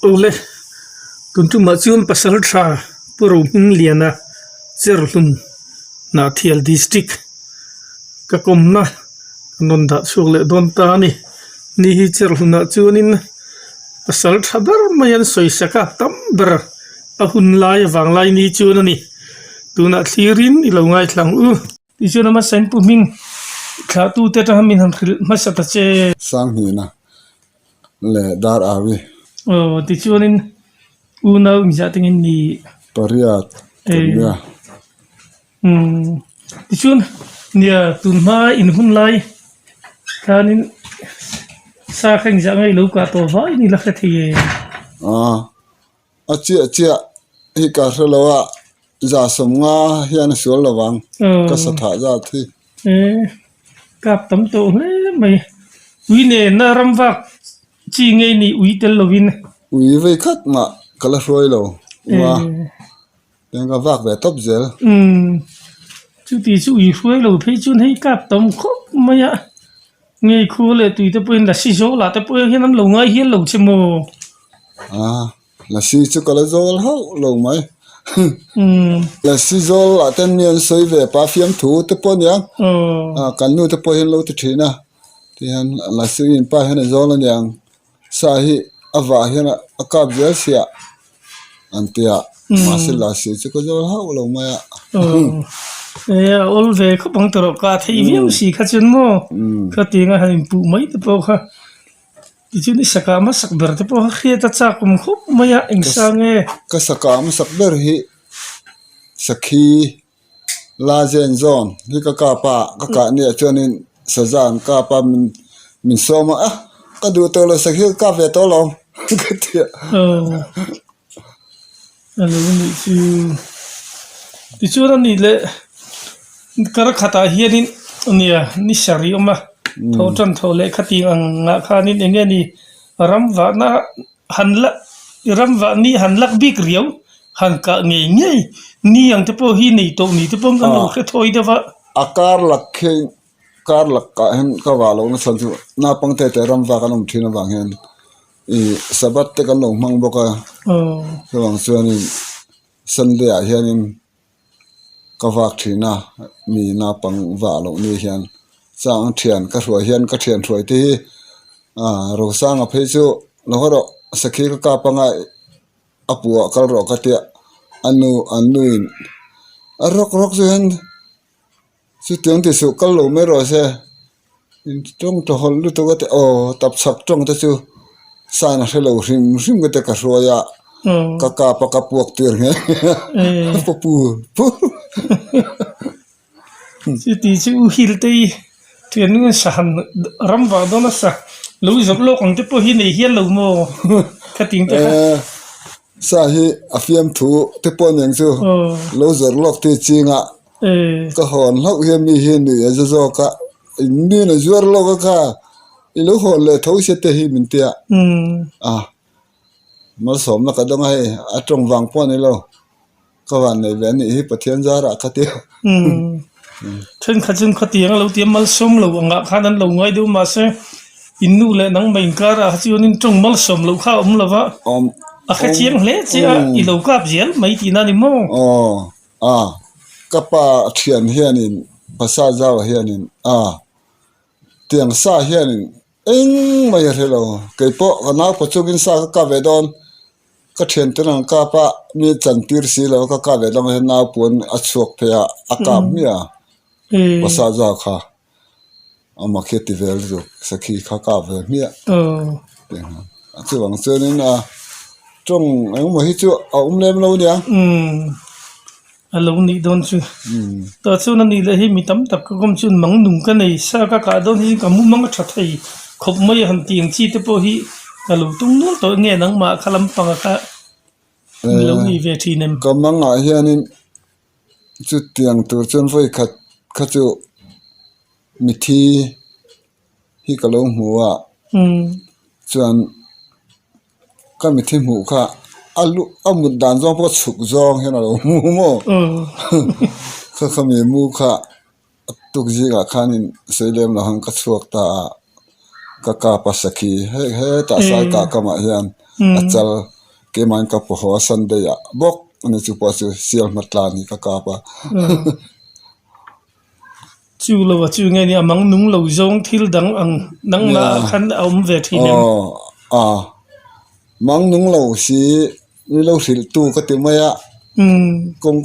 Awle, tun tumah chuan pasal tha Pu Rohmingliana Cherhlun Hnahthial District ka kawmna kan rawn dah chhuak leh dawn ta a ni. Ni hi Cherhlunah chuanin pasal tha ber mai an sawi sak a, tam ber a hun lai avang lai ni chuan a ni. Tunah thlirin i lo ngaithla ang u. Tichuan a hmasa in Pu Hming thlahtute atanga min han hrilh hmasa ta che. Sanghnihna leh dar awi. Aw tichuanin unau inzah tengin ni. Pariat kan nia. Umm tichuan nia tunhma in hun lai khanin sa kha inzah ngei lo kah tawh vaiin i la hre thei e. Aw a chiah chiah hi ka hre lo a. Za 50 hian a sual lo vang ka sa thah zat hi. E kap tam tawh hle mai. Ui nena ram vak chi ngei ni ui tel lovin. Ui vei khat mah ka la hruai lo ua eng ka vak ve tawp zel. Umm chuti chu ui hruai lo phei chuan hei kap tam khawp mai a ngei khua leh tui te pawhin lasi zawl ah te pawh hian an lo ngai hial lo che maw. A. Lasi chu ka la zawl hauh lo mai. Lasi zawl ah ten mi an sawi ve pa fiamthu te pawh aniang. Kan nu te pawh hian lo ti thin a. Tihian lasi in pa hian a zawl aniang. Sa hi a vah hian a kap zel sia an ti a. Mahse lasi chu ka zawl hauh lo mai a. E a awl ve khawp ang tawh ka thei viau si kha chuan maw. Khatiang a han inpuh mai te pawh kha. Tichuan i saka hmasak ber te pawh kha hriat a chak awm khawp mai a, eng sang nge? Ka saka hmasak ber hi sakhi la zen zawn hi ka kap a, ka kah nia chuanin saza an kap a min min sawm a, a ka duh tawh lo sakhi ka kap ve tawh lo ka ti a. Aw a lo nih chu. Tichuan a nih leh kar khatah hianin nia ni sarih awm a. Tho tan tho leh khati ang ah khanin eng nge ni ram vahna han la ram vah ni han lak bik riau han kah ngei ngei ni ang te pawh hi nei tawh ni te pawh kan lo hre thawi deuh a. A kar lak khi kar lak ah hian ka vah loh na chhan chu naupang te te ram vak an awm thin avang hian ih sabbath te kan lo hmang bawk a chuvang chuanin sunday ah hianin. Ka vak thin a, mi naupang vah loh ni hian chang thian ka hruai hian ka thian hruai te hi ah Rosanga phei chu lo haw rawh sakhi ka kap anga a puah kal rawh ka tia a nu an nuin a rawk rawk chu hian chutiang ti suh kal lo mai rawh se in tawng ta hawlh lutuk a ti aw tapchhak tawng te chu sign a hre lo hrim hrim ka ti ka hruai a ka kap a ka puak tir nghe a pa pu pu Chuti chu u hil te hi thian nge sahan ram vah dawn a sa lo zawrh lawk ang te pawh hi nei hial lo maw ka ti ang te kha. Sa hi a fiamthu te pawh aniang chu lo zawrh lawk te chingah Ka hawn hlauh hian mi hi nuih a za zawk a, in mi na zuar lawk a kha i lo hawn leh tho se te hi min tia a, malsawmna ka dawng a hei a tawng vang pawh a ni lo, ka van nei ve a nih hi Pathian zarah ka ti a. Thenkhat chuan khatiang a lo ti a, malsawm lo angah khan an lo ngai deuh mahse in nu leh nangmah inkarah kha chuanin tawng malsawm loh kha a awm lo va, a hrechiang hle che a, i lo kap zel mai tihna a ni maw? A, ka pa thian hianin Basa Zau hianin a, tiang sa hianin engmah hi a hre lo. Kei pawh ka naupa chungin sa ka kap ve dawn, ka thian te nang kap a, mi chan tir si lo ka kap ve dawn hian naupuan a chhuak phei a, a kap hmiah a, Basa Zau kha amah khi a ti vel lutuk, sakhi kha kap ve hmiah. Chuvang chuanin a tawng engemaw hi chu a awm lem lo nia. Umm a lo nih dawn chu. Tah chuan a nih leh hi mi tam tak ka kawm chuan mang nung ka nei sa ka kah dawn hi ka mu mang a tha thei khawp mai a han tih ang chi te pawh hi ka lo tum nual tawh nge nangmah kha lampang kha lo ni ve thin em. Ka mangah hianin chutiang tur chuan vawi khat kha chu mithi hi ka lo hmu a chuan ka mithi hmuh kha a lu a mut dan zawng pawh chhuk zawng hian a lo hmu maw kha kha mi mu kha a tuk zingah khanin sawi lem lo ang ka chhuak ta a ka kap a sakhi he hetah sai kah kamah hian a chal. Keimahin ka paw haw a Sunday ah bawk ani chu pawh chu sial hma tlan hi ka kap a. Chu lo a chu nge ni a mang nung lo zawng thil dang ang dang lah ah khan a awm ve thin em? Aw a mang nung lo si ni lo hrilh tu ka ti mai a kawng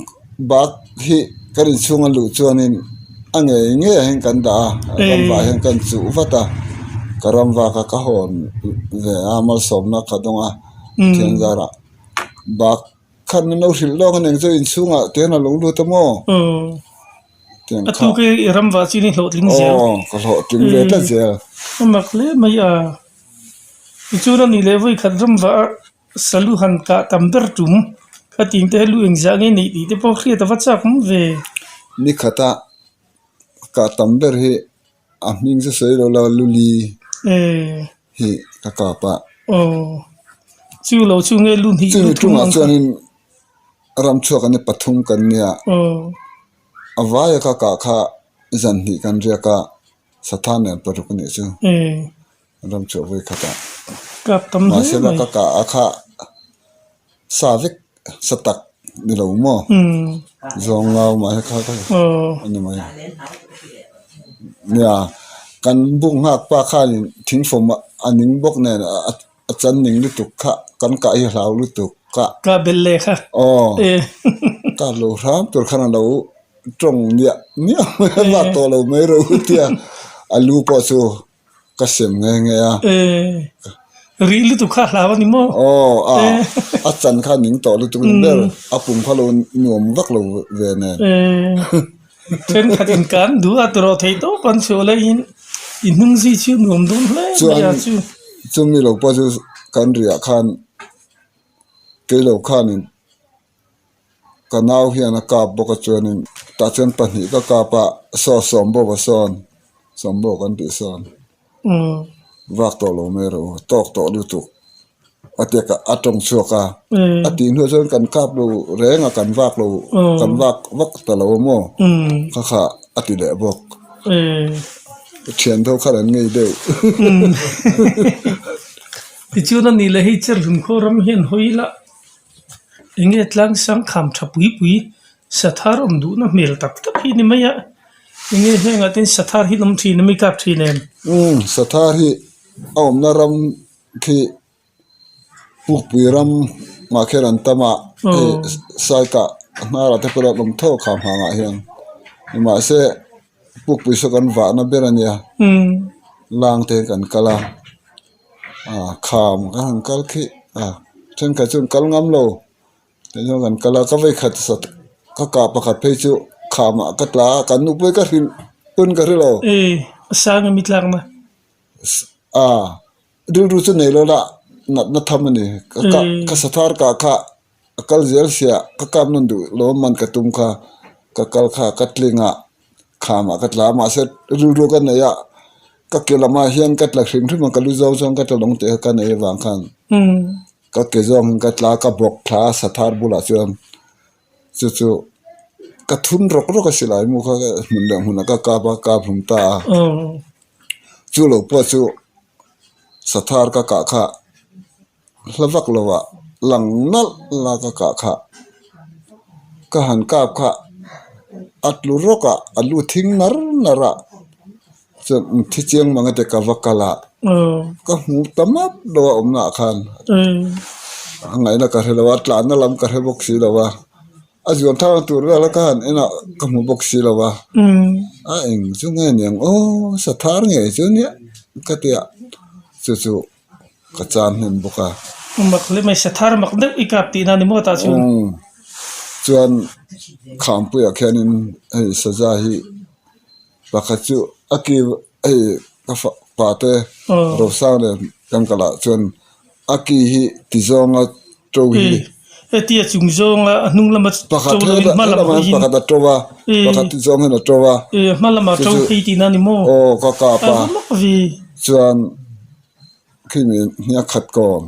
bak hi kan inchhung a luh chuanin a ngei ngei ah hian kan dah a ramvah hian kan chuh vat a ka ramvak a ka hawn ve a malsawmna ka dawng a thian zarah bak khan min lo hrilh lawk a eng chu inchhungah te hian a lo lut a maw tiang A tu ke i ramvah chin i hlawhtling zel aw ka hlawhtling ve tlat zel a mak hle mai a tichuan a nih leh vawi khat ramvah a Salu han kah tam ber tum kha ting te lu engzah nge neih tih te pawh hriat a va chak awm ve. Ni khata kah tam ber hi a hming chu sawi lo la luli hi ka kap a. Aw chu lo chu nge lu hnih lu thum ang kha. Chuanin ram chhuak an ni pathum kan nia. A vaia ka kah kha zan hnih kan riak a sathan nen paruk a nih chu. Ram chhuah vawi khat ah Kap tam hle mahsela mai. ka kah a kha sa vek sa tak ni lo maw zawng ngau mah hi kha kha a ni mai. Nia kan buk nghak pa khanin thingfawm a ning bawk nen a chan ning lutuk kha kan kah hi a hlau lutuk kha. Kah belh leh kha. Aw kah lo hram tur khan a lo tawng niah niah mai a vak tawh lo mai ro tia a lu pawh chu. Ka sem nghe nghe a. Ee, rih lutuk kha hlau a ni maw? Aw, a, a chan kha ning tawh lutuk ni ber, a pum kha lo nuam vak lo ve nen. Ee, thenkhat in kan duh a tawrh theih tawp an chhuah laiin i hnung zui chu nuam dawn hle mai a chu. Chuan chumi lo pawh chu kan riah khan keilo khanin Ka nau hian a kap bawk a chuanin tah chuan pahnih ka kap a saw sawm bawk a sawn sawm bawk an tih sawn vak tawh lo mai rawh u tawk tawh lutuk a tia ka a tawng chhuak a a tih hnuah chuan kan kap lo reng a kan vak lo kan vak vak ta lo a maw kha kha a ti leh bawk thian deuh khan an ngei deuh. Tichuan a nih leh hei Cherhlun khaw ram hian hawi lah. Enge tlang sang kham tha pui pui sathar awm duhna hmel tak tak hi ni mai a enge hengah te hian sathar hi an awm thin a mi kap thin em? Umm sathar hi a awmna ram khi pukpui ram mah khian an tam a hei saikah hnarah te pawh an awm tho kham hangah hian mahse pukpui saw kan vahna ber a nia lang te kan kal a. Ah kham ka han kal khi ah thenkhat chu an kal ngam lo tah chuan kan kal a ka vei khat sat ka kah pakhat phei chu khamah ka tla a kan nupui ka hrilh pawn ka hre lo. E a sang a mi tlak na. Ah rilru chu nei lo la natna tham a ni ka kah ka sathar kah kha a kal zel sia ka kap nawn duh lo a man ka tum kha ka kal kha ka tling a khamah ka tla a mahse rilru ka nei a. Ka ke lamah hian ka tla hrim hrim a, ka lu zawng chuan ka tla lawng tih kha ka nei avang khan ka ke zawng hian ka tla a, ka bawk thla a sathar bulah chuan chu chu ka thun rawk rawk a silai mu kha hmun leh hmunah ka kap a, kap hlum ta a. Chu lo pawh chu sathar ka kah kha Hla vak lo ah lang nalh la ka kah kha ka han kap kha a tlu rawk a a lu thing nar nar a chuan thi chiang mang ate ka va kal a ka hmu ta map lo a awmna ah khan a ngaihna ka hre lo a tlanna lam ka hre bawk si lo a a zuan thar na tur vel a ka han en a ka hmu bawk si lo a a eng chu nge niang aw sathar ngei chu nia ka ti a chu chu. Ka chan hnem bawk a. Mak hle mai, sathar mak deuh i kap tihna ni maw tah chuan? Umm, chuan Khampuiah khianin hei saza hi pakhat chu a ki hei ka pa te Rosang leh kan kal ah chuan a ki hi ti zawnga to hi. Hetia chung zawnga a hnung lama to loin hma lam hawiin. Pakhat a to a, pakhat ti zawng hian a to a. Hma lama to phei tihna ni maw? Aw ka kap a. Chuan. Khimi hniak khat kawn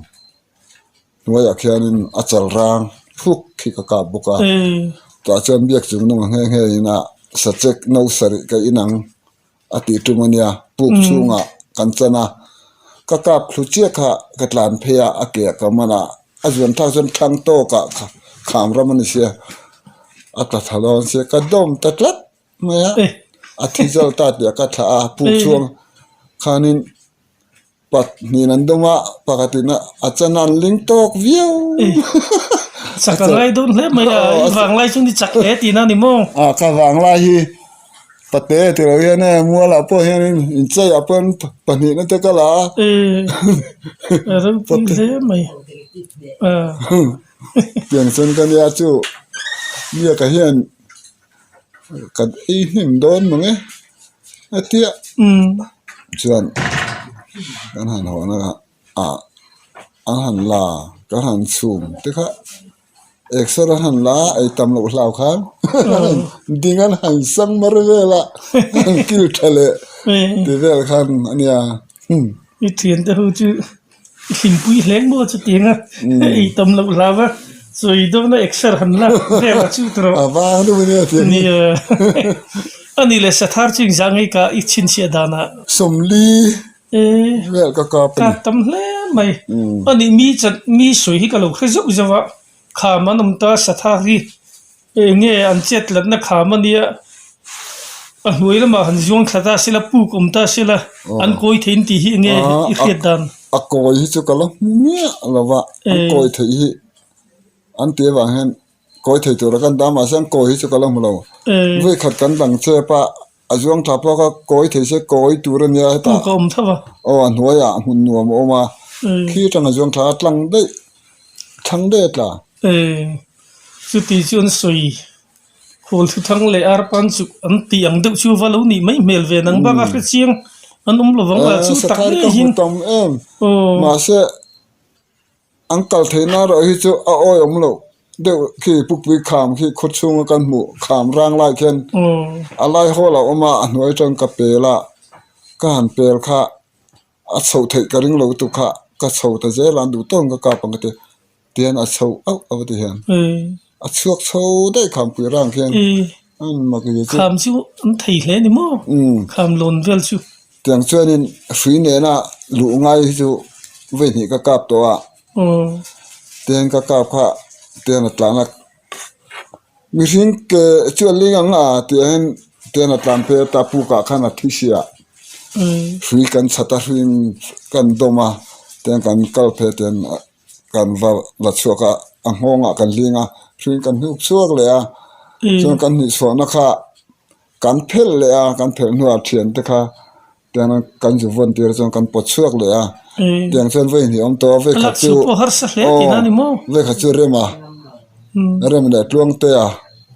hnuaiah khianin a chal rang phuk khi ka kap bawk a tah chuan biak chung nung a nghe nghe in a sachek no sarih ka inang a tih tum a nia puk chhungah kan chan a ka kap thlu chiah kha ka tlan phei a a ke ah ka man a. A zuan thlak chuan thlang tawkah kham ram a ni sia, a tla thla dawn sia ka dawm ta tlat mai a, a thi zawk ta tih ah ka thlah a puk chhuang khanin pahnih an dawm a pakhatin a chan a an ling tawk viau. Chak a ngai dawn hle mai a, i vanglai chu ni chak hle tihna a ni maw? A ka vanglai hi pate ti lo hian e mualah pawh hianin incheiah pawh pahnihna te ka la a. A ropui hle mai. Tiang chuan ka nia chu biaka hian kan ei hnem dawn mang e a tia chuan kan han haw na ah an han la kan han chhum te kha exer an han la a ei tam loh hlau khan ding an han sang mar vel a an kil tha leh ti vel khan a nia. I thiante ho chu I hlimpui hle maw chutiang a, ei tam loh hlau a, sawi dawn a exer han lak vel a chu tawh. A vang deuh ania tiang hi. Nia. Ani leh sathar chu engzah ngei ka i chhinchhiah danah. Sawmli vel ka kap a ni. Kap tam hle mai. Ani mi chan mi sawi hi ka lo hre zauh zauh a, kham an awm ta sathar hi Eng nge an chet latna kham a nia, a hnuai lamah han zuang thla ta sela, puk awm ta sela, an kawi thei an tih hi eng nge i hriat dan? A kawi hi chu ka la hmu miah lo va, an kawi theih hi an tih avang hian kawi thei tura kan dah a, mahse an kawi hi chu ka la hmu lo. Vawikhat kan dang chep a, a zuang thla pawh kha kawi thei se kawi tur a nia hetah. Puk a awm tho a. Aw a hnuaiah hmun nuam a awm a, khi atang a zuang thla a tlang daih, thlang daih a tla. Chuti chu an sawi khawl thu thang leh arpan chu an tih ang deuh chu va lo nih mai hmel ve nang bak a hre chiang an awm lo vang a chu tak ngei hian mahse an kal theih na erawh hi chu a awi awm loh deuh khi pukpui kham khi khaw chhunga kan hmuh kham rang lai khian a lai hawl a awm a a hnuai atang ka pel a ka han pel kha a chho theih ka ring lo lutuk kha ka chho ta zel a an duh tawk ang ka kap ang ka ti. Tihian a chho auh auh ti hian a chhuak chho daih khampui rang khian an mak ve chu. Kham chu an thei hle ni maw? Kham lawn vel chu. Tiang chuanin hrui nena luh ngai hi chu vawi hnih ka kap tawh a. Tihian ka kap kha tihian a tlan a mihring ke chu a ling ang a tih ah hian tihian a tlan phei a ta pukah khan a thi sia hrui kan chhat a hruiin kan dawm a tihian kan kal phei a tihian. Kan va la chhuak a, a nghawngah kan hling a, hring kan hnuk chhuak leh a, chuan kan hnih chhuahna kha kan phelh leh a, kan phelh hnuah thiante kha tiang kan zu vawn tir chuan kan pawt chhuak leh a, tiang chuan vawi hnih awm tawh a, vawi khat chu aw vawi khat chu rema rem leh tluangtea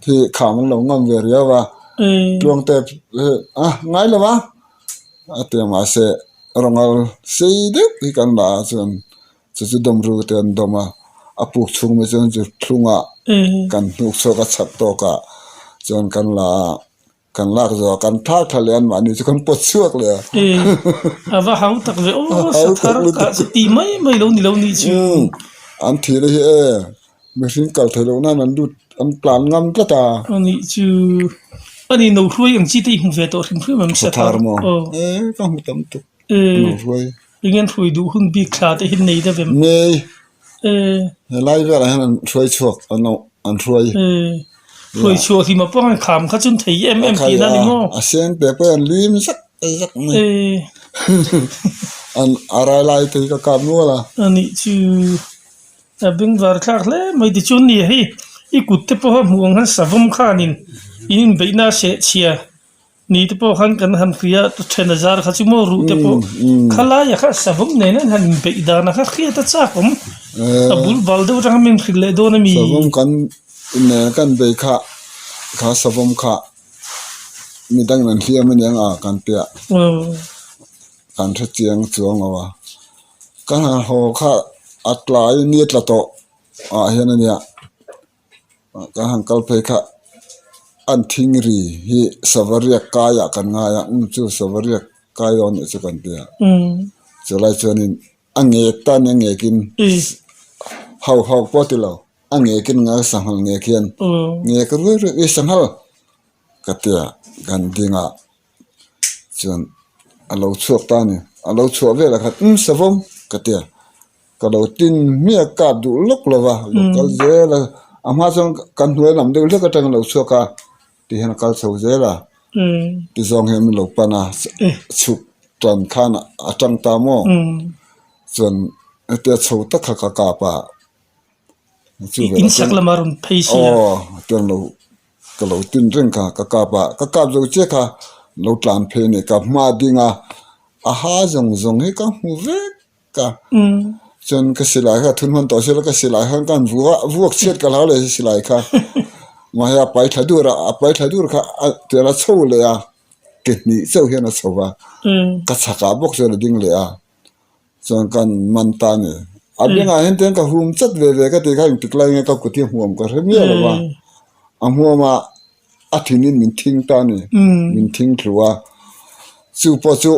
hi kham an lo ngam ve riau a, tluangte a ngai lo a, a ti a mahse rawng sei deuh hi kan la a chuan. Chu chu dawm ru te an dawm a, a puk chhung mai chuan chu thlungah kan hnuk chhuak a chhak tawk ah chuan kan la a, kan lak zawh a kan thak thla leh a anmahni chu kan pawt chhuak leh a. A va hau tak ve aw sathar kah chu ti mai mai lo ni lo nih chu. An thih na hi e mihring kal theih loh nan an lut an plan ngam tlat a. A nih chu a ni no hruai ang chi te i hmu ve tawh hrim hrim ang sathar maw? E ka hmu tam tuk no hruai. Engin hrui duh hun bik thla te hi nei deuh em? Nei. Helai velah hian an hruai chhuak an an hruai. Hruai chhuak hi mapawng an kham kha chuan thei em em tihna a ni maw? A sen pe pawh an lim zak zak mai. An a rai lai te hi ka kap nual a. A nih chu a bengvar thlak hle mai tichuan ni hei i kut te pawha hmuh ang khan savawm khanin in inbeihna a sehchhia. Ni te pawh khan kan han hria a then a zar kha chu maw ruh te pawh khalai ah kha savawm nen an han inbeih dan a kha hriat a chak awm a bul bal deuh atanga min hrilh leh dawn a mi. Savawm kan nen kan bei kha kha savawm kha midang in an hliam aniang a kan piah kan hre chiang chuang lo a kan han haw kha a tlai ni a tla tawh ah hian ania. Kan han kal phei kha an thing ri hi savariak kaiah kan ngai a um chu savariak kai dawn nih chu kan ti a chulai chuanin a ngek ta nia ngekin hau hau pawh ti lo a ngekin ngai sanghal ngek hian ngek ruai ruai i sanghal ka ti a kan ding a chuan a lo chhuak ta a ni a lo chhuah velah khan um savawm ka ti a. Ka lo tin hmiah kap duh lawk lo va, lo kal zel a, a hma chuan kan hnuai lam deuh hlek atang a lo chhuak a, ti hian a kal chho zel a, ti zawng hian min lo pan a, chhuk tan khan a tang ta maw? Chuan hetia chho tak kha ka kap a, chu velah chuan aw tiang lo ka lo tin reng kha ka kap a, ka kap zo chiah kha lo tlan phei a ni, ka hma ding a, a ha zawng zawng hi ka hmu vek. Ka chuan ka silai kha thun hman tawh sela ka silai khan ka han vuak a vuak chhiat ka hlau leh si silai kha mahse a pai thla dur a a pai thla dur kha a tial a chho leh a ke hnih chauh hian a chho va ka chhakah bawk chuan a ding leh a chuan ka han man ta a ni a bengah hian tiang ka hum chat ve ve ka tih kha engtik lai nge ka kut hi a hmuam ka hre miah lo va a hmuam a a thinin min thing ta a ni min thing thlu a chu pawh chu.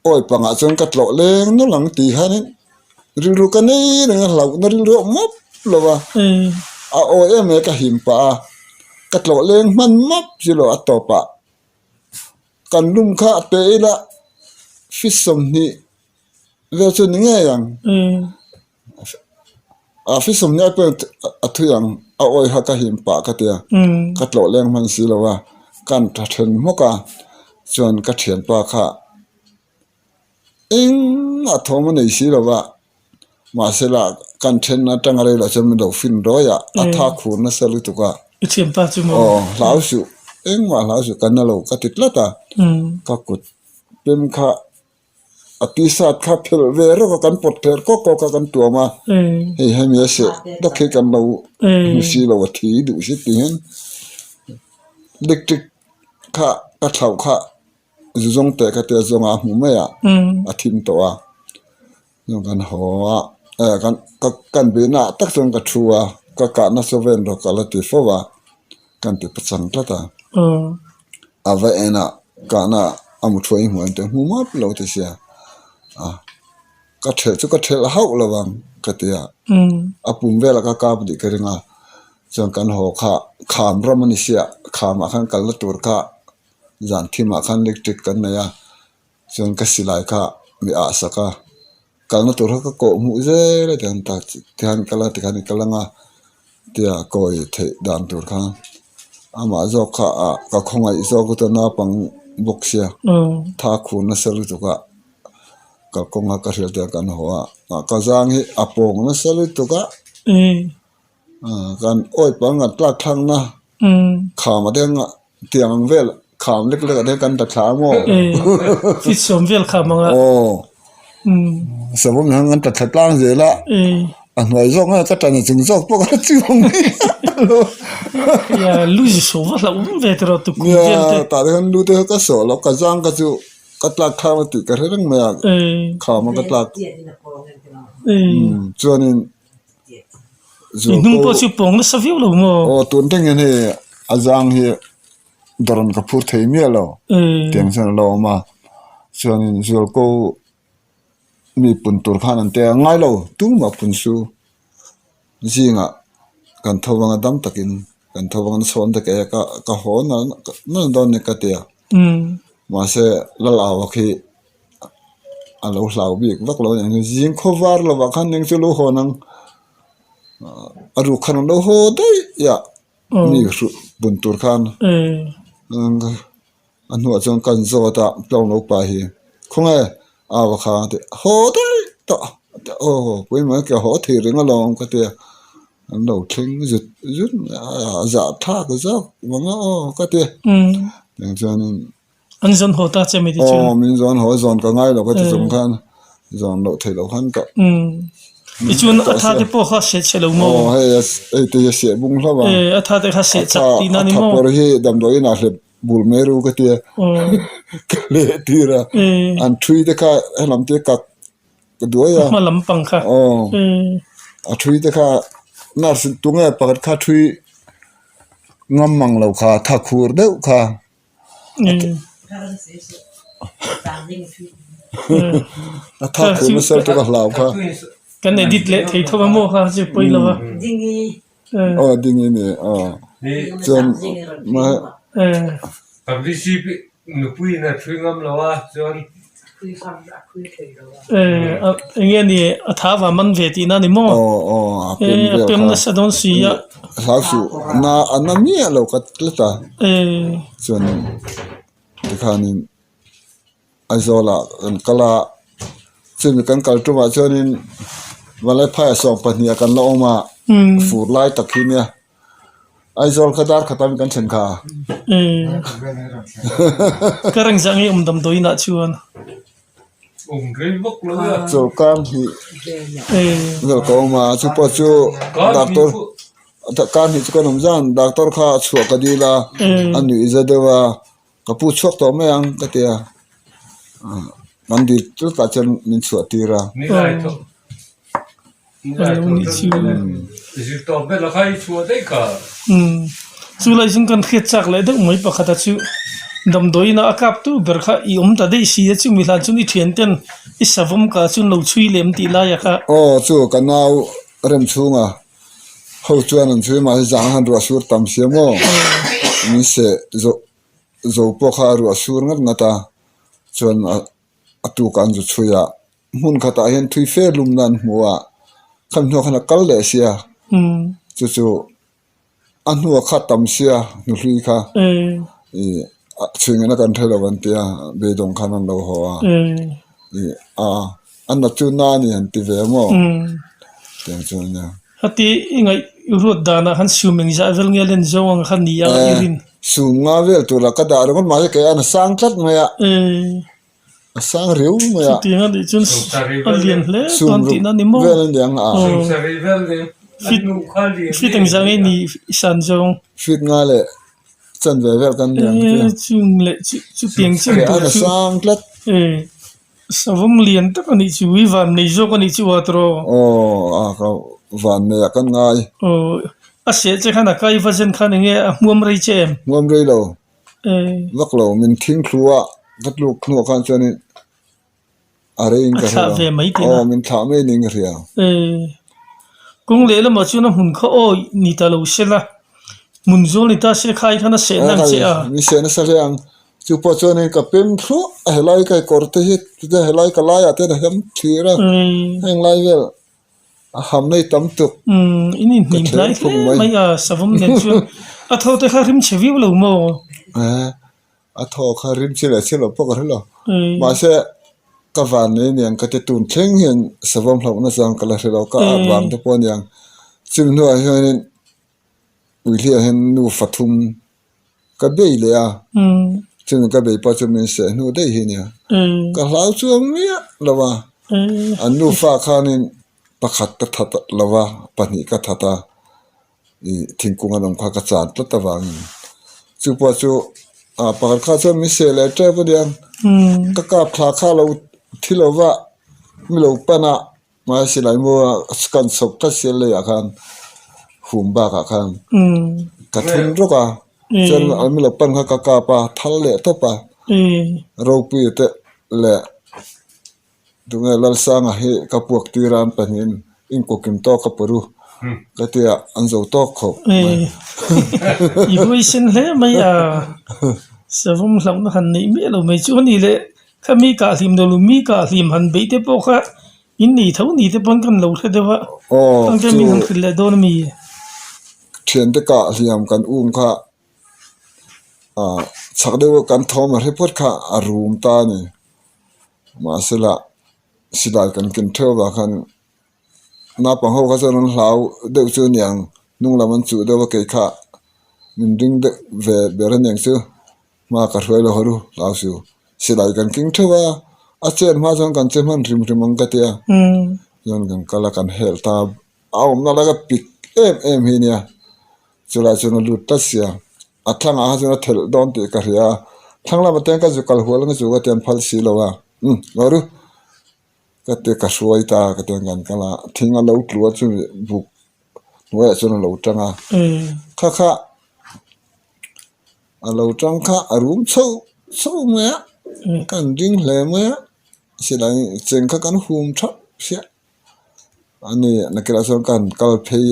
Awi pangah chuan ka tlawh leng nawlh ang tih hianin rilru ka nei reng a hlauhna rilru a awm map lo va, a awi em mai ka him pah a, ka tlawh leng hman map chu lo a tawpah kan lum kha a pe ila feet 20 vel chu ni ngei ang. A fi 20 ai pawh a thui ang a awi kha ka him pah ka tia ka tlawh leng hman si lo a kan tha then hmawk a chuan ka thianpa kha engmah thawm a nei si lo va mahse lah kan then atanga rei loh chuan min lo fin rawi a a tha khur nasa lutuk a aw hlau suh engmah hlau suh ka na lo ka ti tlat a ka kut pem kha. A t-shirt kha phelh ve reuh a kan pawt phelh kawk kawk a kan tuam a hei hemi a seh tak hi kan lo hmu si lo a thi duh si tih hian electric kha ka thlauh kha zu zawng teh ka tia zawnga a hmu mai a a thim tawh a chuan kan haw a eh kan kan bihna ah tak chuan ka thu a ka kahna chu ven rawk a la ti fo a. Kan ti pachang tlat a, a va en a kahna a mu thuai hmuh ang tih a hmu map lo ti sia a ka thelh chu ka thelh hauh lo ang ka ti a, a pum velah ka kap tih ka ring a chuan kan haw kha kham ram a ni sia kham ah khan kalna tur kha zan thim ah khan electric kan nei a chuan ka silai kha mi ah sak a. Kalna tur kha ka kawh hmuh zel a tiang tak tihian kal a tikhan i kal anga tia kawi theih dan tur kha amah zawk kha ah ka khawngaih zawk a chuan naupang bawk sia tha khur nasa lutuk a kalkawng a ka hriat te kan haw a ka zang hi a pawng nasa lutuk a kan awi pang kan tlak thlakna kham a deng a. Tiang ang vel kham lek lek ah te kan ta thla a maw? Feet 10 vel kham ang a. Aw. Savawm hian kan ta thla tlang zel a. A hnuai zawk nge ka tan a chung zawk pawh ka chiang mai lo. Ya lu zu sawh va hlauh awm ve tiraw tukum vel te. Nia tah te khan lu te kha ka sawh lo ka zang kha chu ka tlak thlak na tih ka hre reng mai a. Kham a ka tlak. Chuanin I hnung pawh chu pawng nasa viau lo maw? Aw tun thleng hian hei a zang hi dawrn ka phur thei miah lo tiang chuan a lo awm a chuanin zualko mi pun tur khan an tia ngai lo tumah pun su zingah kan tho vang a dam takin kan tho vang a chhawn ta kei a ka haw nalh dawn a ni ka tia mahse lal au khi. A lo hlau bik vak lo a ni ang zing khaw var lovah khan eng chu lo hawn ang a ruk khan an lo haw daih a mi hruh bun tur khan a hnuah chuan kan zawt a tlawng lo pa hi khawnge au a kha a ti haw daih tawh aw puimah ka haw thei reng alawm ka ti a an lo thleng zut zut a zahthlak zawk vang a aw ka ti a chuanin. An zawn haw ta che mai ti chuan. Aw min zawn haw zawn ka ngai lo ka ti chung khan zawn loh theih loh khan ka. Tichuan a tha te pawh kha seh chhe lo maw? Aw hei hei te hi a seh bung hlauh a. Eh a tha te kha seh chak tih na ni maw? A tha pawr hi damdawiin ah hlep bul mai ru ka tia ka leh tir a. An thui te kha helam te kak ka duai a. Hma lampang kha. Aw a thui te kha nurse tunge pakhat kha thui ngam mang lo kha tha khur deuh kha. A tha khur nasa lutuk a hlau kha. Kan edit leh thei tho a maw kha chu pawi lo a. Aw ding i ni aw. Chuan VCP nupui in a thui ngam lo a chuan. Enge ni a tha va man ve tihna a ni maw? Aw aw a pem vel kha. A pem nasa dawn si a. Hlau suh na a na miah lo ka tlat a. Chuan tikhanin Aizawlah kan kal a, chumi kan kal tumah chuanin Valephai 12 ah kan la awm a, fur lai tak hi nia. Aizawl kha dar khat a mi kan then kha. Ka reng zah ngei awm damdawiin ah chuan. Chawlhkar hnih vel ka awm a, chu pawh chu doctor kar hnih chu kan awm zan doctor kha a chhuah ka dil a, a nuih za deuh a. Ka pu chhuak tawh mai ang ka ti a, kan dil tlat ah chuan min chhuah tir a. Chu lai chu kan hriat chak leh deuh mai pakhat a chu damdawiin a kap tu ber kha i awm ta daih si a chumi hlan chuan i thian ten i savawm ka chuan lo chhui lem tih lai a kha. Aw chu ka nau rem chhunga ho chuan an chhui mahse zang han ruah sur tam sia maw min seh zawh zo pawh kha a ruah sur ngat ngat a chuan a tukah an zu chhui a hmun khatah hian thui fe lumna an hmu a khami hnuah khan a kal leh sia chu chu a hnuah kha tam sia hnuhlui kha ih chhui ngaihna kan hre lo an tia beidawng khan an lo haw a ih a a na chu na a ni han ti ve maw tiang chuan nia. Heti i ngaih ruat danah khan sum engzah vel nge len zawng ang kha ni a i rin? Sum nga vel turah ka dah ringawt mahse kei a sang tlat mai a. A sang riau mai a. Chutiang a nih chuan a lian hle dawn tihna a ni maw? Sum vel a niang a. Fit engzah nge ni i san zawng? Fit nga leh chanve vel kan niang chu. Chung leh chutiang chen tur chu. A sang tlat. Savawm lian tak a nih chu, i van nei zawk a nih chu a tawh. Aw a ka van nei ah kan ngai. Aw a seh che khan a kai va zen khan enge a hmuam rei che em? Hmuam rei lo. Vak lo min thing thlu a ka tluk hnuah khan chuanin a reiin ka hria. A thlah ve mai tihna. Aw min thlah mai niin ka hria. Kawng lehlamah chuan a hmun kha aw ni ta lo se la, hmun zawl ni ta se khai khan a sehna ang che a. Min seh nasa hle ang. Chu pawh chuanin ka pem thluah a helai ka kawr te hi helai ka laiah te hian a hem thlir a heng lai vel a ham nei tam tuk. In inhnim hlai hle mai a savawm nen chuan a thaw te kha rim chhe viau lo maw? A thaw kha rim chhe leh chhe lo pawh ka hre lo. Mahse ka van nei aniang ka ti tun thleng hian savawm hlauhna chuan ka la hre lo ka at vang te pawh aniang. Chumi hnuah hianin Uihliah hian nufa thum Ka bei leh a, chumi ka bei pawh chu min seh hnu daih hi nia. Ka hlau chuang miah lo a, an nufa khanin pakhat ka that lo a, pahnih ka that a, ih thingkung an awm kha ka chan tlat avangin. Chu pawh chu ah pakhat kha chuan min seh leh tep a nia, ka kap thla kha lo thi lo va, mi lo pan a. Hmai silai maw a kan chhawp tlat sia leiah khan hum bakah khan ka thun rawk a chuan an lo pan kha ka kap a thal leh tawp a ropui te leh tunge Lalsanga hi ka puak tir a an pahnihin inkukim tawk a pawr u ka tia an zo tawk khawp mai. I huaisen hle mai a savawm hlauhna han neih miah lo mai chu a ni le. Kha mi kah hlim lo mi kah hlim han beih te pawh kha in nei tho ni te pawn kan lo hre deuh a Aw ang chu min han hrilh leh dawn a mi. Thiante kah hliam kan um kha ah chhak deuh kan thawm a hre phawt kha a rum ta a ni mahsela silai kan ken theuh avang khan naupang ho kha chuan an hlau deuh chu a niang hnung lam an chuh deuh a kei kha min ring deuh ve ber a niang chu. Hma ka hruai lo haru hlau su. Silai kan king theuh a, a chen hma chuan kan che hman hrim hrim ang ka tia. Chuan kan kal a kan helh ta a, a awmna lai kha pik em em hi nia. Chulai chuan a lut tlat sia, a thlangah kha chuan a thelh dawn tih ka hria a, thlang lamah te hian ka zu kal hual ang chu ka ti an phal si lo a, umm haru ka ti ka hruai ta ka ti an kan kal a, thing a lo tlu a chumi buk hnuaiah chuan a lo tang a, kha kha. A lo tang kha a rum chho chho mai a kan ding hle mai a silai cheng kha kan hum thap hriat a ni nakilai chuan kan kal phei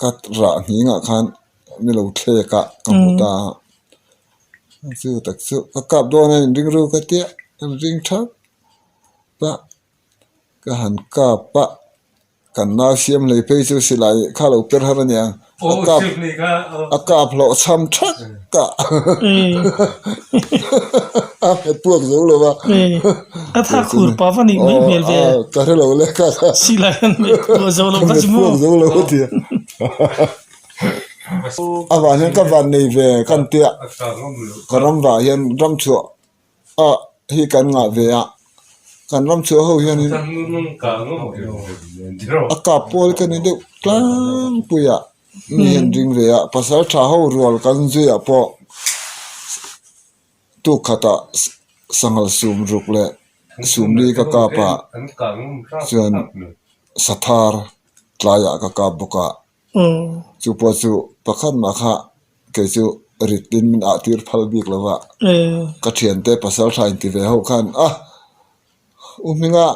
ka rah nghing ah khan mi lo thlek a ka hmu ta a chu tak chu ka kap dawn a in ring ru ka tia kan ring thap. A, ka han kap a, kan nau siam hlei phei chu silai kha lo per har aniang, a kap a kap hlawh chham thak a, a hmet puak zo lo va. A tha khur pa va nih mai hmel ve. Ka hre lo le kha kha. Silai an hmet puak zo lo va chu maw. Puak zo lo a tia. A van hian ka van nei ve kan tia, ka ram vah hian ram chhuah a hi kan ngah ve a, kan ram chhuah ho hianin a kap pawl ka ni deuh tlangpui a mi hian ring ve a, pasal tha ho rual kan zuiah pawh tuk khatah sanghal sum ruk leh sumli ka kap a chuan sathar tlaiah ka kap bawk a. Chu pawh chu pakhat mah kha kei chu rit in min ah tir phal bik lo va, ka thiante pasal tha inti ve ho khan a u hminga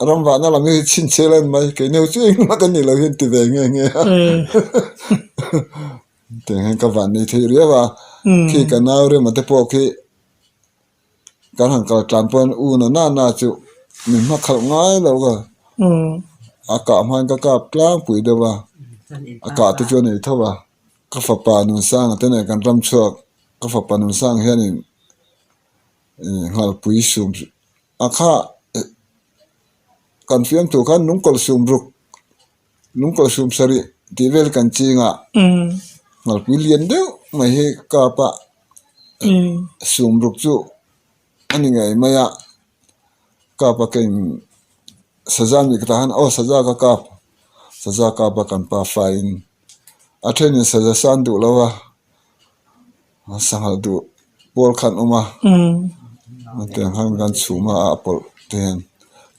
ram vahna lam hi chhinchhiah lan mai kei neu chu engmah ka nih loh hian ti ve nge nge a tiang hian ka van nei thei riau a, khi ka nau rema te pawh khi Kan han kal tlan pawhin u na na na chu min hma khalh ngai lo ka, a kah hmain ka kap tlangpui deuh a, a kah te chu a nei tho a, ka fapa Nunsanga te nen kan ram chhuak, ka fapa Nunsanga hianin nghalpui sum a kha kan fiamthu khan lungkawlh sum ruk lungkawlh sum sarih tih vel kan ching a, nghalpui lian deuh mai hi kap a. Sum ruk chu a ni ngei mai a, kap a keng saza nih ka tah khan aw saza ka kap saza kap a kan pa faiin a thenin saza san duh lo a sanghal duh pawl kha an awm a tiang khan kan chhum a a pawlh te hian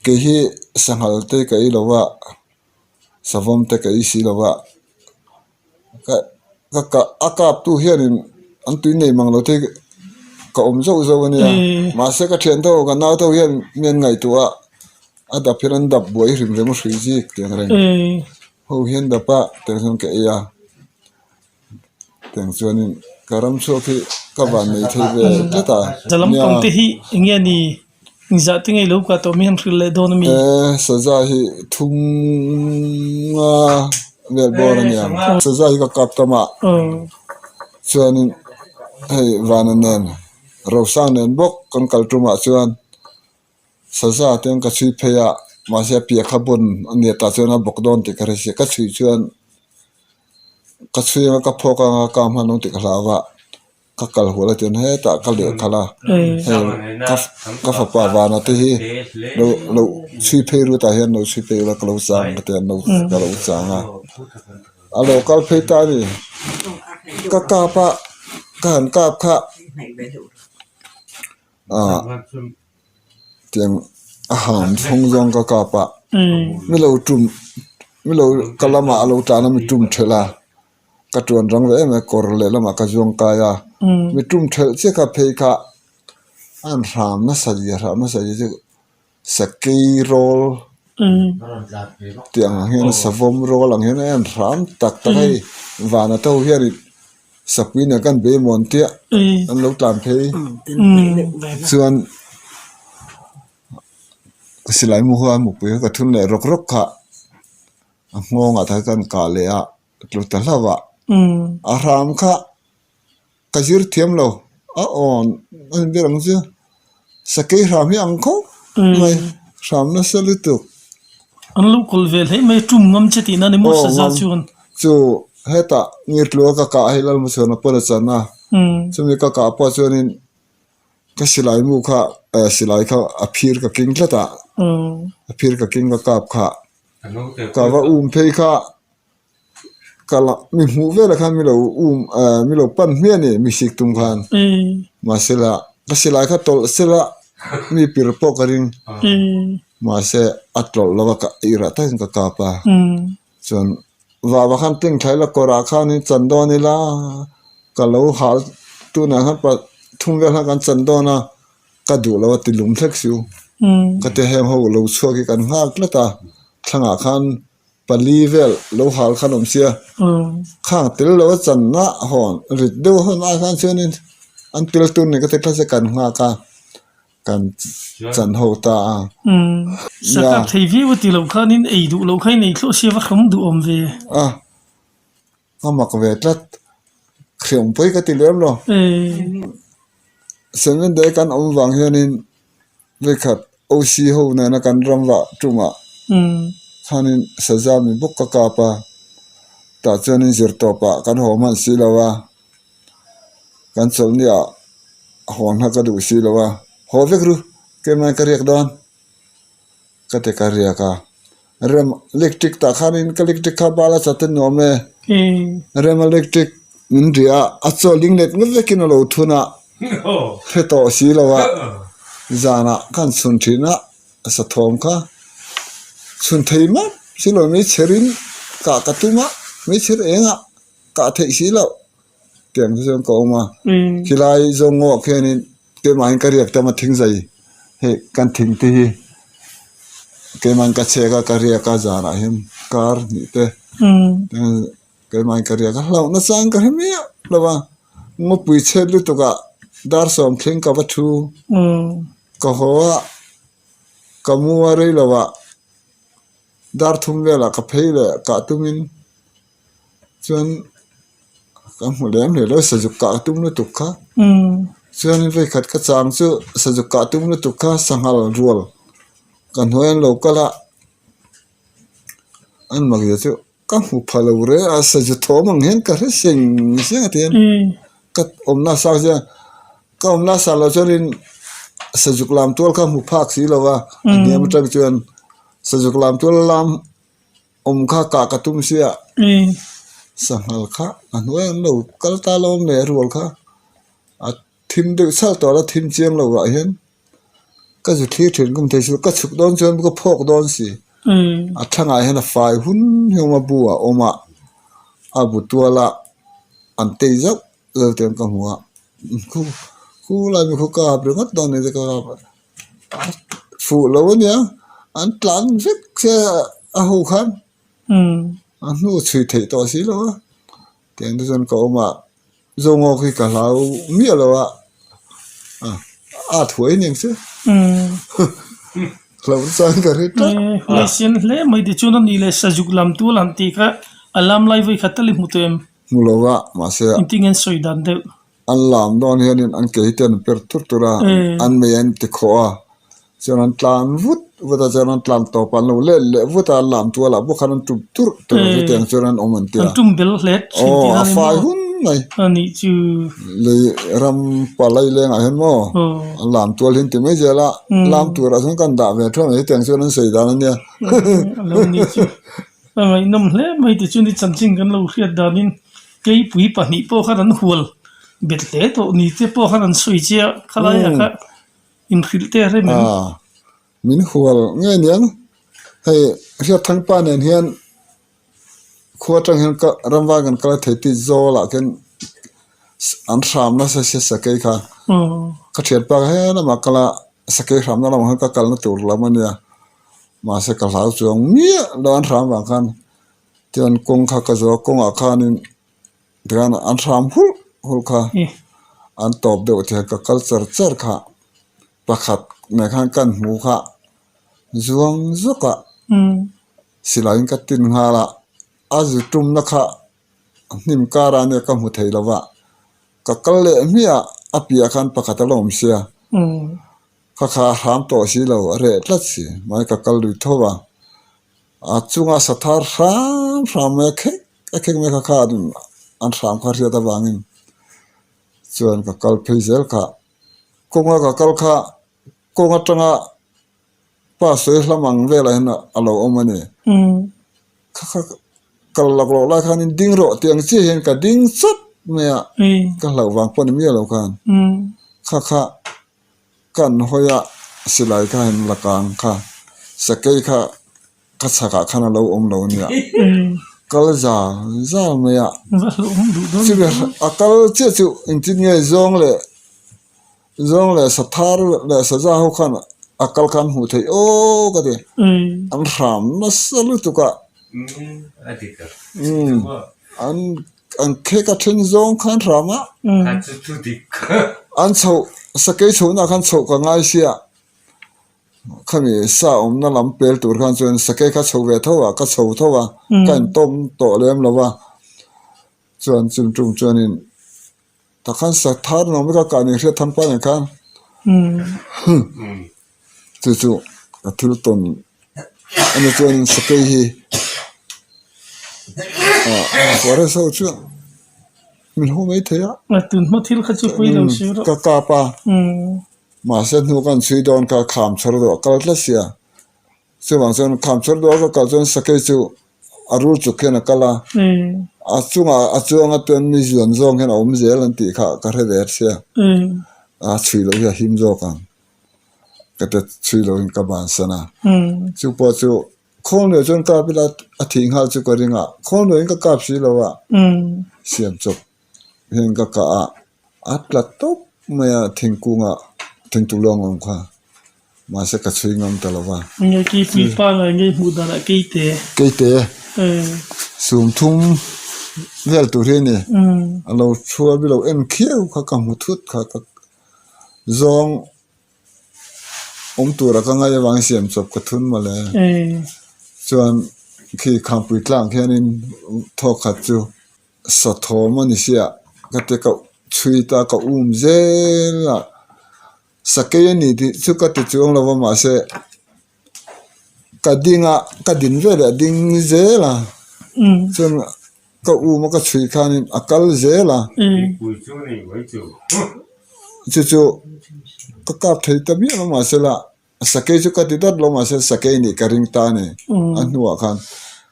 kei hi sanghal te ka ei lo a savawm te ka ei si lo a. Ka ka kah a kap tu hianin an tui nei mang lo te ka awm zauh zauh a nia mahse ka thian ho ka nau te ho hian mi an ngaihtuah a a dap hian an dap buai hrim rem a hrui zik tiang reng ho hian dap a tiang chuan ka ei a tiang chuanin ka ram chhuak hi ka van nei thei ve tlat a nia. Engzah te ngei lo ka tawh mi han hrilh leh dawn a mi? E, saza hi thum nga vel bawr a nia. Saza hi ka kap tam a, chuanin hei vana nen Rosang nen bawk kan kal tumah chuan saza te an ka chhui phei a, mahse a piah kha bun a nia tah chuan a bawk dawn tih ka hre si a, ka chhui chuan ka chhui anga ka phawk anga ka hman ang tih ka hlau a. Ka kal hual a tian hetah ka leh khalh a, hei ka ka fapa vana te hi lo lo chhui phei ru tah hian lo chhui phei ula ka lo chang ka ti a lo ka lo chang a, a lo kal phei ta a ni ka kap a ka han kap kha ah tiang a ham chhung zawng ka kap a mi lo tum mi lo ka lamah a lo tlan a mi tum thelh a. Ka tuan rang ve em e, kawr lehlamah ka zuang kai a, mi tum thelh chiah kha phei kha an hram nasa zia hram nasa zia chu sakei rawl tih ang hian savawm rawl ang hian a en hram tak tak a hei vana te ho hian sapui nen khan bei mawn chiah an lo tlan phei chuan silai mu ho a mupui kha ka thun leh rawk rawk kha a nghawngah te khan kah leh a. Tlu ta hlauh a, a hram kha ka zir thiam lo, a awn a ni ber ang chu, sakei hram hi ang khawp mai, hram nasa lutuk. An lo kawl ve hle mai, tum ngam che tihna ni maw saza chuan. Chu hetah ngirtlua ka kah hi Lalmuchhuana pawn a chan a, chumi ka kah pawh chuanin ka silai mu kha silai kha a phir ka keng tlat a, a phir ka keng ka kap kha, ka va um phei kha. Ka la mi hmuh velah khan mi lo um eh mi lo pan hmiah a ni mi sik tum khan mahse la ka silai kha tawlh sela mi pir pawh ka ring mahse a tawlh lo a ka irah takin ka kap a chuan vava khan tling thlai la kawrah khanin chan dawn ila ka lo hal tunah khan pa thum vel khan kan chan dawn a ka duh lo a ti lum hlek siu ka ti heng ho lo chhuak hi kan nghak tlat a thlangah khan. Pali vel lo hal khan awm sia, khang tel lo a channa hawn rit deuh hawn ai khan chuanin an tel tur ni ka ti tlat a kan nghak a. Kan chan ho ta a. Umm. Sakap thei viau a ti loh khanin ei duh loh kha in ei thlawh sia va hram duh awm ve. A, ka mak ve tlat. Hriam pawi ka ti lem lo. Seven day kan awm vang hianin vekhat OC ho nena kan ram vah tumah khanin saza mi bawk ka kap a, tah chuanin zirtawpah kan haw hman si lo a. Kan chawlhni ah hawn kha ka duh si lo a, haw vek ru keimah ka riak dawn ka ti ka riak a, rem electric tah khanin ka electric kha bal a chat a nuam e, rem electric min riah a a chaw ling let ngawt vekin a lo thun a, hre tawh si lo a, zanah kan chhun thin a a sa thawm kha chhun thei map si lo meichher in kah ka tum a meichher eng ah. Kah theih si loh tiang te chuan ka awm a, khilai zawng ngawh khianin keimahin ka riak tam a thing zai hei kan thing te hi keimahin ka chhek a ka riak a zanah hian kar hnih te keimahin ka riak a hlauh nasa ang ka hre miah lo a ngawpui chhet lutuk ah dar sawm thleng ka va thu ka haw a ka mu a rei lo ah dar thum velah ka phei leh kah tumin. Chuan ka hmu lem hle lo sazuk kah tum lutuk kha chuan vawikhat ka chang chu sazuk kah tum lutuk kha sanghal rual ka hnuai an lo kal a an mak zia chu ka hmu pha lo reng a sazu thawm ang hian ka hre seng seng a ti a ka awmna sang sia ka awmna sang loh chuanin sazuk lam tual kha hmu phak si lo va a hniam atang chuan sazuk lam tual lam. Awm kha kah ka tum sia. Sanghal kha a hnuai an lo kal ta lo awm leh rual kha a thim deuh chhal tawh la thim chiang lo ah hian ka zu thlir thin kum thei chu ka chhuk dawn chuan ka phawk dawn si a thlangah hian a fai hun hi awm a bu a awm a a bu tual a an tei zauh zauh te ka hmu a khu khu lai mi khu ka hap ringawt dawn a ni ka kap a. Fuh lo a nia, an tlan vek che a ho khan a hnu chhui theih tawh si lo a, tiang te chuan ka awm a, zawngawk hi ka hlau miah lo a, a at huai aniang che hlauh chuan ka ri tlat. Huaisen hle mai tichuan a nih leh sazuk lam tual han tih kha a lam lai vawi khat tal i hmu tawh em? Hmu lo a, mahse. Engtin nge an sawi dan deuh? An lam dawn hianin an ke hi te an per tur tur a, an mei an ti khawh a, chuan an tlan vut vut a, chuan an tlan tawp a, an lo let leh vut a, an lam tual ah bawk khan an tum turh tur a, chutiang chuan an awm an ti a. An tum bel hlet thin tih a fai hun mai. A nih chu. Lei ram palai lengah hian maw an lam tual hi an ti mai zel a, lam turah chuan kan dah ve thuai mai, chutiang chuan an sawi dan a nia. A lo nih chu. A ngaihnawm hle mai tichuan i chanchin kan lo hriat danin Keipui pahnih pawh khan an hual bet hle tawh ni te pawh khan an sawi che a, khalaiah kha inhrilh te a rem em? Aaa, min hual ngei aniang. Hei Hriatthangpa nen hian khua atang hian ka ramvai kan kal a thei tih zawlah khian an hram nasa sia sakei kha. Ka thianpa kha he lamah kal a, sakei hramna lamah khan ka kalna tur lam a nia. Mahse ka hlau chuang miah lo an hram vang khan. Chuan kawng kha ka zawh a kawngah khanin tikhan an hram hulh hulh kha an tawp deuh tihian ka kal char char kha pakhat nen khan kan hmu kha zuang zawk a silaiin ka tin nghal a a zu tumna kha hnim karah ania ka hmu thei lo va ka kal leh hmiah a piah khan pakhat a la awm sia kha kha a hram tawh si lo a reh tlat si mahni ka kal lui tho a. A chunga sathar hram hram mai a khek a khek mai kha kha an hram kha hriat avangin chuan ka kal phei zel kha kawnga ka kal kha kawng atanga pa sawi hlam ang velah hian a lo awm a ni kha kha kal laklawh lai khanin ding rawh tih ang chiah hian ka ding chawt mai a ka hlauh vang pawh ni miah lo khan kha kha. Kan hawi a, silai kha hen la kang kha, sakei kha ka chhakah khan a lo awm lo nia, kal zal zal mai a, chumi a kal chiah chu engtin nge zawng leh zawng leh sathar leh saza ho khan a kal khan hmuh theih aw ka ti, an hram nasa lutuk a, umm an. An khek a then zawng khan hram a. An chhoh sakei chhohna khan chhoh ka ngai sia khami sa awmna lam pel tur khan chuan sakei kha chho ve tho a ka chho tho a ka intawm tawh lem lo va chuan chumi tum chuanin tah khan sa thar nuam vek a kah ni hriat tham pa nen khan chu chu ka thil tawn ani chuan sakei hi ah forest ho chuan. Min haw mai thei a. A tun hma thil kha chu pui lo si rawh. Ka kap a. Mahse hnu kan chhui dawn kha kham chhar deuh a kal tlat sia. Chuvang chuan kham chhar deuh a ka kal chuan sakei chu a rul chuk hian a kal a. A chungah a chuang a chuan mi zuan zawng hian a awm zel an tih kha ka hre ve sia. A chhui loh hi a him zawk ang. Ka ti chhui lohin ka bansan a. Chu pawh chu Khawngleh chuan kap ila a thih nghal chu ka ring a, khawngleh in ka kap si lo a, siam chawp hian ka kah a, a tla tawp mai a thingkungah thingtuk luang awm kha, mahse ka chhui ngam ta lo va. Nge keipui pa ngai nge hmuh danah keite. Keite sum thum vel tur hi a ni, a lo chhuar bi lo en khiau kha ka hmu thut kha ka zawng. Awm tura ka ngaih avangin siam chawp ka thun mawle. Chuan khi Khampui tlang khianin thawk khat chu sathawm a ni sia ka ti ka chhui ta ka um zel a, sakei a ni tih chu ka ti chuang lo va mahse ka ding a ka din veleh a ding zel a chuan ka um a ka chhui khanin a kal zel a chu chu ka kap thei ta miah lo mahse la sakei chu ka ti dawt lo mahse sakei nih ka ring ta a ni a hnuah khan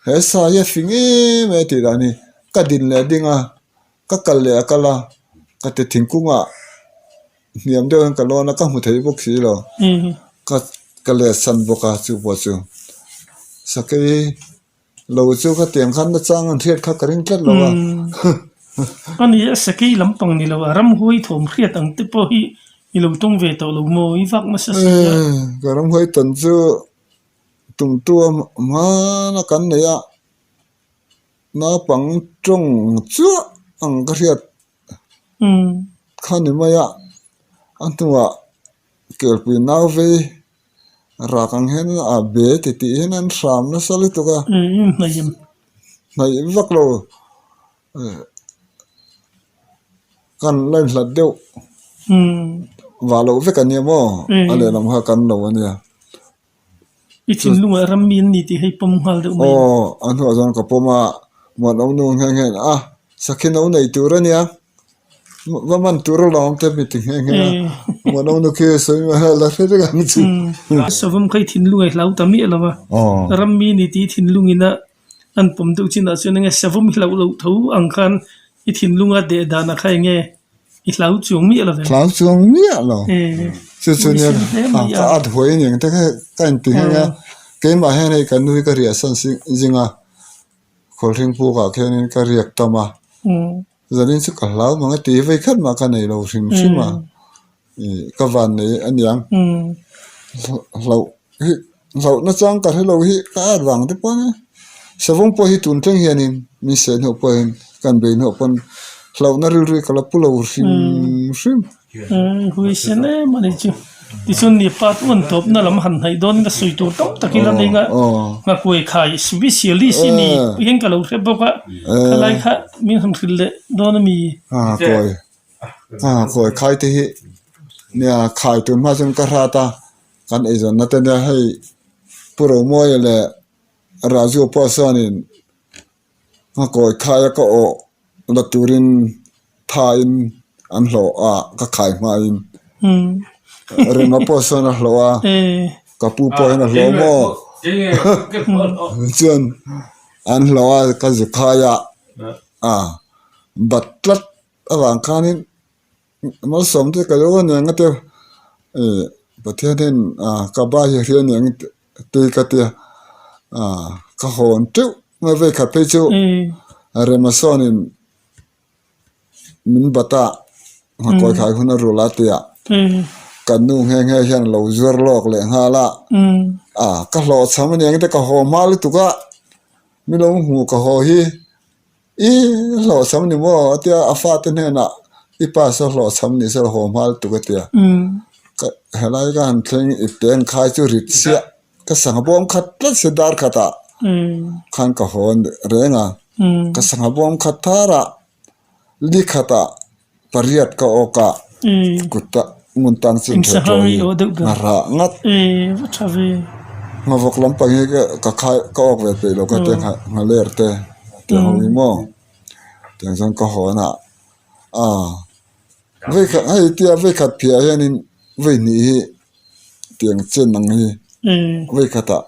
he sa hi a fing em em a tih dan hi ka din leh a ding a ka kal leh a kal a ka ti thingkung ah hniam deuh hian ka lawn a ka hmu thei bawk si lo ka ka let san bawk a chu pawh chu sakei. Lo chu ka tiang khan nachang an hriat kha ka ring tlat lo a. A ni a, sakei lampang ni lo a, ramhuai thawm hriat ang te pawh hi i lo tawng ve tawh lo maw? I vak nasa si a. Ka ramhuai tawn chu tumtu a hmana kan nei a, naupang tawng chiah ang ka hriat kha ni mai a, a hnuah kelpui nau vei Rak ang hian a be ti tih hian an hram nasa lutuk a. Hnaih vak lo kan la inhlat deuh vah loh vek a nia maw a lehlam kha kan lo a nia. I thinlungah ram mi an ni tih hei pawm nghal deuh mai. Aw a hnuah chuan ka pawm a muanawm nu nghe nghe a sakhi no nei tur a nia. Va man tur a lawm te mi ti nghe nghe a muanawm nu khi sawi mai a la hre reng ang chu. Savawm kha i thinlung a hlau ta miah lo a, ram mi ni tih thinlung ina an pawm deuh chinah chuan enge savawm hi hlauh loh tho ang khan i thinlunga deh danah kha enge i hlau chuang miah lo ve. Hlau chuang miah lo. Chu chu nia ka at huai aniang te kha ka inti nghe nghe a, keimah hian hei ka nu hi ka riah san zing a, khawlhring pukah khianin ka riak tam a. Zanin chu ka hlau mang a ti vei khat mah ka nei lo hrim hrim a, ih ka van nei a niang. Hlauh hi hlauh nachang ka hre lo hi ka at vang te pawh ania. Savawm pawh hi tun thleng hianin min seh hnuah pawhin kan bei hnuah pawn hlauhna rilru hi ka la pu lo hrim hrim. Hui sen em a ni chu. Tichuan ni pa chu an tawpna lam han hnaih dawn in a sawi tur tam tak ila nei nga nghakuai khai specialist i ni hian ka lo hre bawk a khalai kha min han hrilh leh dawn a mi. Nghakuai nghakuai khai te hi nia khai tun hma chuan ka hrat a kan eizawnna te nia hei Pu Romawia leh Raju pawh chuanin Ngakawi khai a ka awh la turin thain an hlawh a, ka khai hmain Rema pawh sawn a hlawh a, ka pu pawhin a hlawh maw? Chuan an hlawh a, ka zu khai a, a bat tlat avang khanin Malsawm te ka lo aniang a tia ih Pathian hian ah ka ba hi a hria aniang te ka tia ah ka hawn teuh mai vei khat phei chu Rema sawnin min bat a nghakuai khai hun a rul a tia kan nu nghe nghe hian a lo zuar lawk leh nghal a ah ka hlawhchham aniang te ka haw hma lutuk a mi lo hmu ka haw hi. I hlawhchham ni maw? A tia a fate hnenah. I pa saw hlawh chham ni sela haw hma lutuk a tia. Ka helai ka han thleng ipte an khai chu rit chiah ka sangha bawm khat tlat si dar khatah khan ka haw reng a. Ka sangha bawm khat tharah li khatah pariat ka awk a kut a ngun tang chu in theh tawh hi ngharah ngat. Nghavawk lampang hi ka khai ka awk ve peih lo ka tia nghaler te tiang ho hi maw tiang chuan ka hawn a. Aaa vei khat hei tia vei khat phiah hianin vei hnih hi tiang chen ang hi vei khatah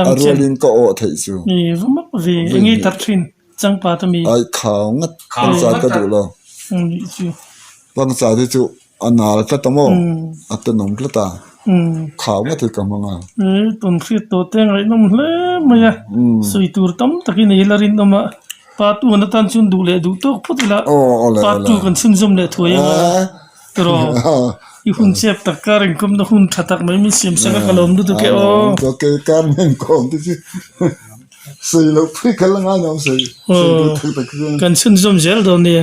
a rualin ka awh theih chu ai khau ngat pangchai ka duh lo pangchai te chu a nal tlat a maw a tenawm tlat a khau ngat hi ka hmang a. Part one atan chuan duh leh duh tawk phawt ila part two kan chhunzawm leh thuai ang a tiraw i hun chep tak kar inkawmna hun tha tak mai min siam sak a ka lawm lutuk e aw. Kan chhunzawm zel dawn nia.